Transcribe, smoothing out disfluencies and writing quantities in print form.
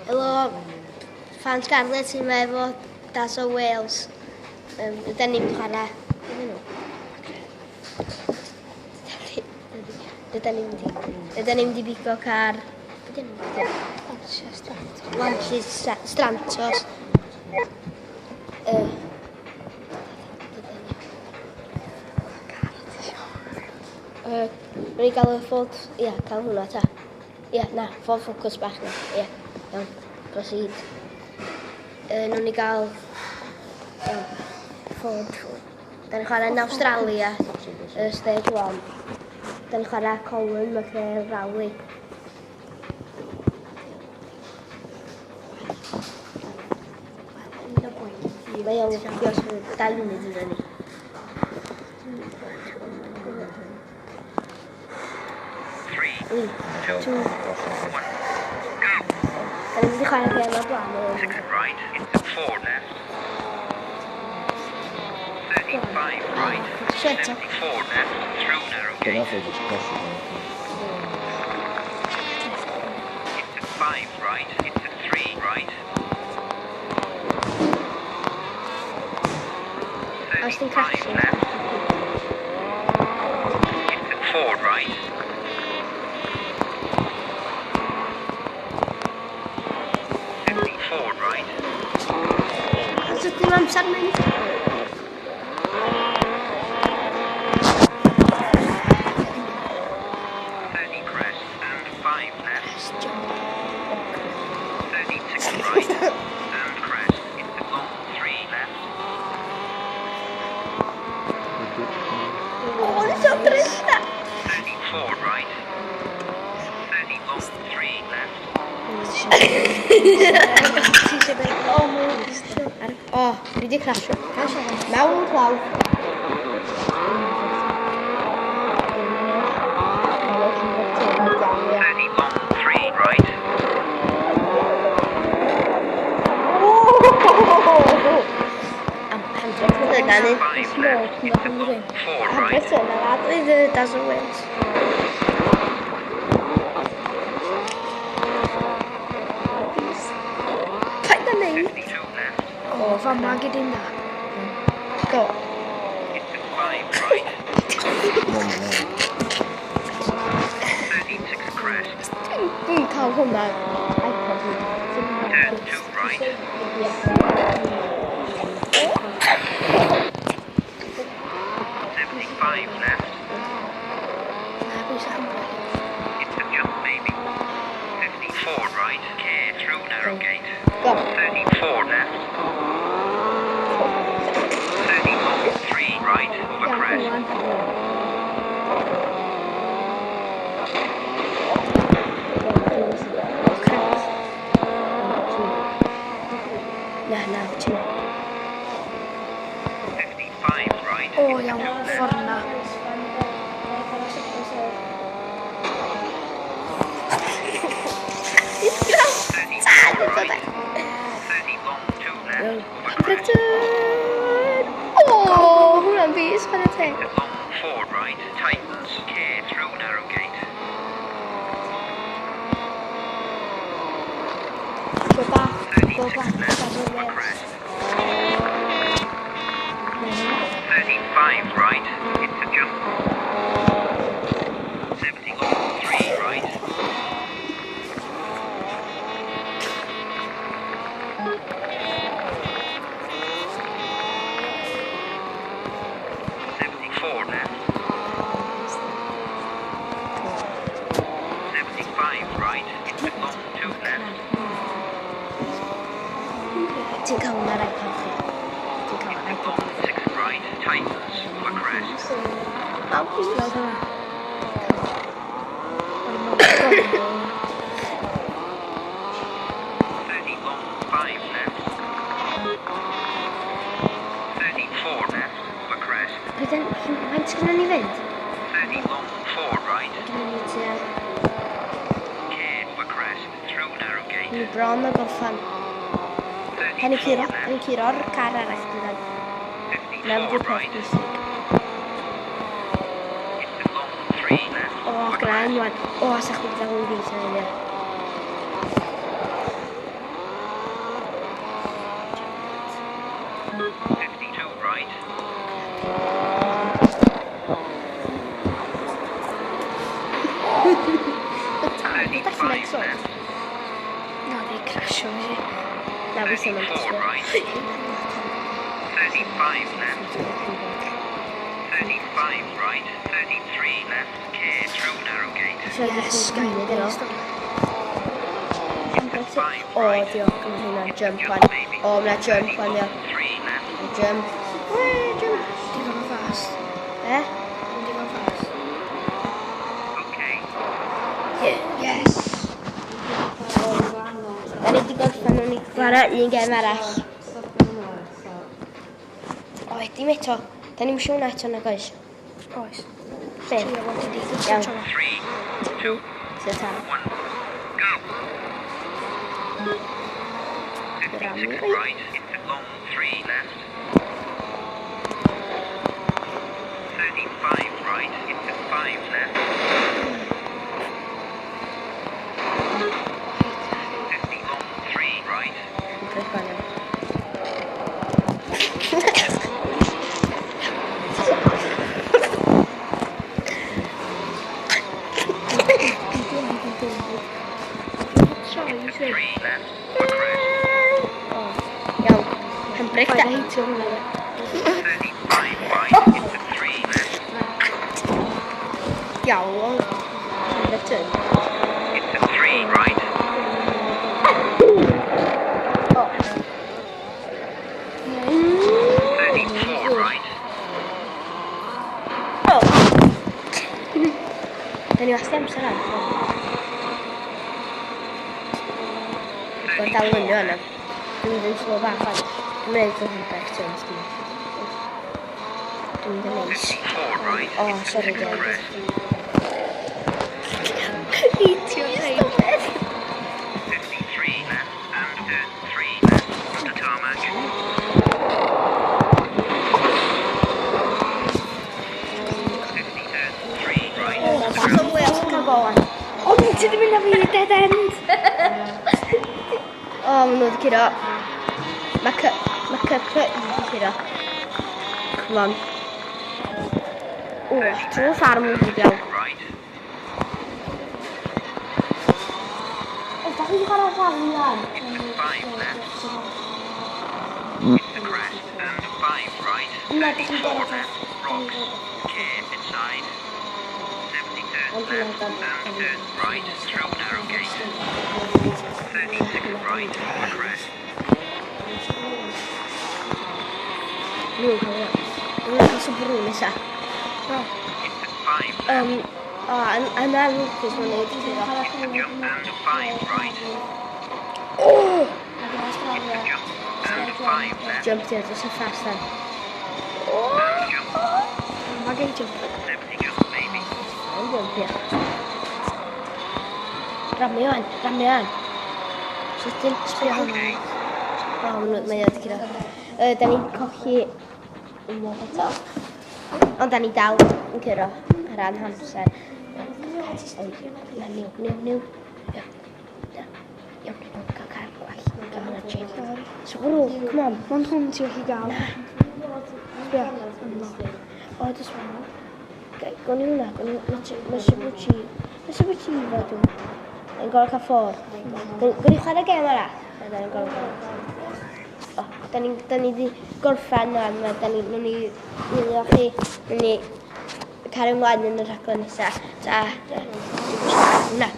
Helo, fan Scarlett sy'n yma efo Daz o Wales. Ydyn ni'n chwarae... Ydyn ni'n mynd i... Ydyn ni'n mynd i bigo car... Lancia Strantos. Rwy'n gael y Ford... Ia, cael hwnna ta. Ia, na, Ford Focus bach na. Ia, iawn. Proceed. Nawn ni gael... Iawn. Ford. Da ni'n chwarae yn Australia, stage 1. Da ni'n chwarae Colin McRae Rally. Mae o'n licio 2 munud iddo ni. 3, 3, 2, 2, 1, go! Da ni'n mynd i chwarae gêm o'r blaen. 6 right, into 4 left. 35 right, Shit. 74 left, through narrow But gate. that's just crashing. Into 5 right, into 3 right. Os ti'n 35 crashio. left. Into 4 right. 54 right. Os ydym amser mynd. 30 crest and 5 left. 36 right and crest into long 3 left. O, nes o drista! 34 right. 30 long 3 left. Ti eisiau beth? O, mwyn. O, dwi wedi crasio. Mewn glaw. 30 long 3 right. Am 100 na ni. 5 left into long 4 right. 100 na lad oedd y Daz o Wales. Paid â neud. 52 left. O, fama gyd i'n dda. Go. Into 5 right. One more. 36 crest. Dwi'n cael hwnna. iPod fi. Turn 2 right. Ie. 75 left. Na, bwys handbrake. Into jump maybe. 54 right. Care through narrow gate. Go. 34 left. 30 long 3 right over Iawn, crest. hwnna'n. Crap. Na, na, ti'n. 55 right. O, into iawn, 2 left. ffordd na. 34 right. 30 long 2 left over crest. Britain! O, hwnna'n fus, chwarae teg. Into long 4 right. Tightens. Care through narrow gate. Go back, go 36 back, left Daz o over Wales. crest. 35 right. Into jump. 70 long 3 right. 74 left. 75 right. Into long 2 left. Ti'n cael hwnna'r iPad chi. Ti'n cael Into iPad. long 6 right. Tightens over crest. Aw, Weld hwnna. 30 long 5 left. 34 left over crest. Beth yn... Faint gynnon ni fynd? 30 long 4 right. Gynnon ni tua... Care over crest. Through narrow gate. Ni bron o gorffan. Hen i 34 curo, hen i left. curo'r car arall dydan. Na 54 fydd y peth right. bwysig. Into long 3 left O, over gwna crest. unwan. O, sa chdi gyda hwn fi, sy'n hynny. Y tan, dwi'n allan 35 exhaust. left. Na, di crasio nes i. Na, fi sy'n mynd 34 right. 35 left. 35 right. 33 left. Care through narrow gate. Yes, gael Into 5 O, right. diolch, mae hwnna'n Into jump jump wan. maybe. O, mae jump wan, 30 ia. long 3 left. Jump. Wee, jump. Digon o fast. Eh? Digon fast. Okay. Yes. Da ni wedi gorffen, nhw'n ni chwarae un gem arall. O, dim eto. Da ni'n siŵr na eto nag oes. Oes. Be? Trio fod i di. Iawn. 3, 2, Ti ta. 1, go. 56 right, into long 3 left. 35 right, into 5 left. 50 long 3 right. Yn clic on iawn. Into 3 left, over crest. O, iawn. Handbrake Paid da. â heitio hwnna de. 35 right, into 3 left. Iawn. Handbrake turn. Into 3 right. O. 34 right. O. Da ni wastad amser am. Dwi'n dal fyny yna. Dwi'n mynd yn slow bach fan. Dwi'n mynd yn handbrake turns. Dwi'n mynd yn neis. 54 right, Oh, into sorry, 6 Dad. crest. Heitio rhaid. 53 left and 3 left onto tarmac. 53 right. So Wales yn cael go wan. O, ti di mynd â fi i dead end. O, maen nhw wedi curo. Mae C... Mae CP wedi curo. Come on. O, trwy ffarm wedi iawn. Right. O, da chi'n chwarae ffarm iawn? Into 5 left. Into crest and 5 right. Na, da chi'n 34 gorfod left. Rocks. Care inside. 73rd left and turn right through narrow gate. 36 right over crest. Nhw'n cael iawn. Nhw'n cael Subaru nesa. Into 5 left. O, yna lwcus maen nhw wedi curo. Into jump and 5 right. O! Into jump and 5 left. Jump there, just so fast then. And jump. Mae gen i jump. 70 jump maybe. Mae'n jump here. Ramio wan, ramio wan. Sydyn, sbio hwn. Okay. O, maen nhw, mae o wedi curo. Da ni'n colli unwaith eto. Ond da ni dal yn curo ar ran hamser. Ond, na, niw, niw, niw. Iawn, iawn, iawn, iawn, cael car gwell. Cael hwnna change. Subaru, come on. Mond hwn ti gallu gael. Sbia. O, dys Gwn i hwnna, gwn i... Mae Subaru Mae Subaru fod yn... Yn gorau cael ffordd. Gwn i chwarae gêm arall. Na, da ni'n gorau cael. O, da ni di gorffen na, ma, da ni, nw'n ni wylio chi, nw'n ni cario ymlaen yn y rhaglen nesaf. Ta, na.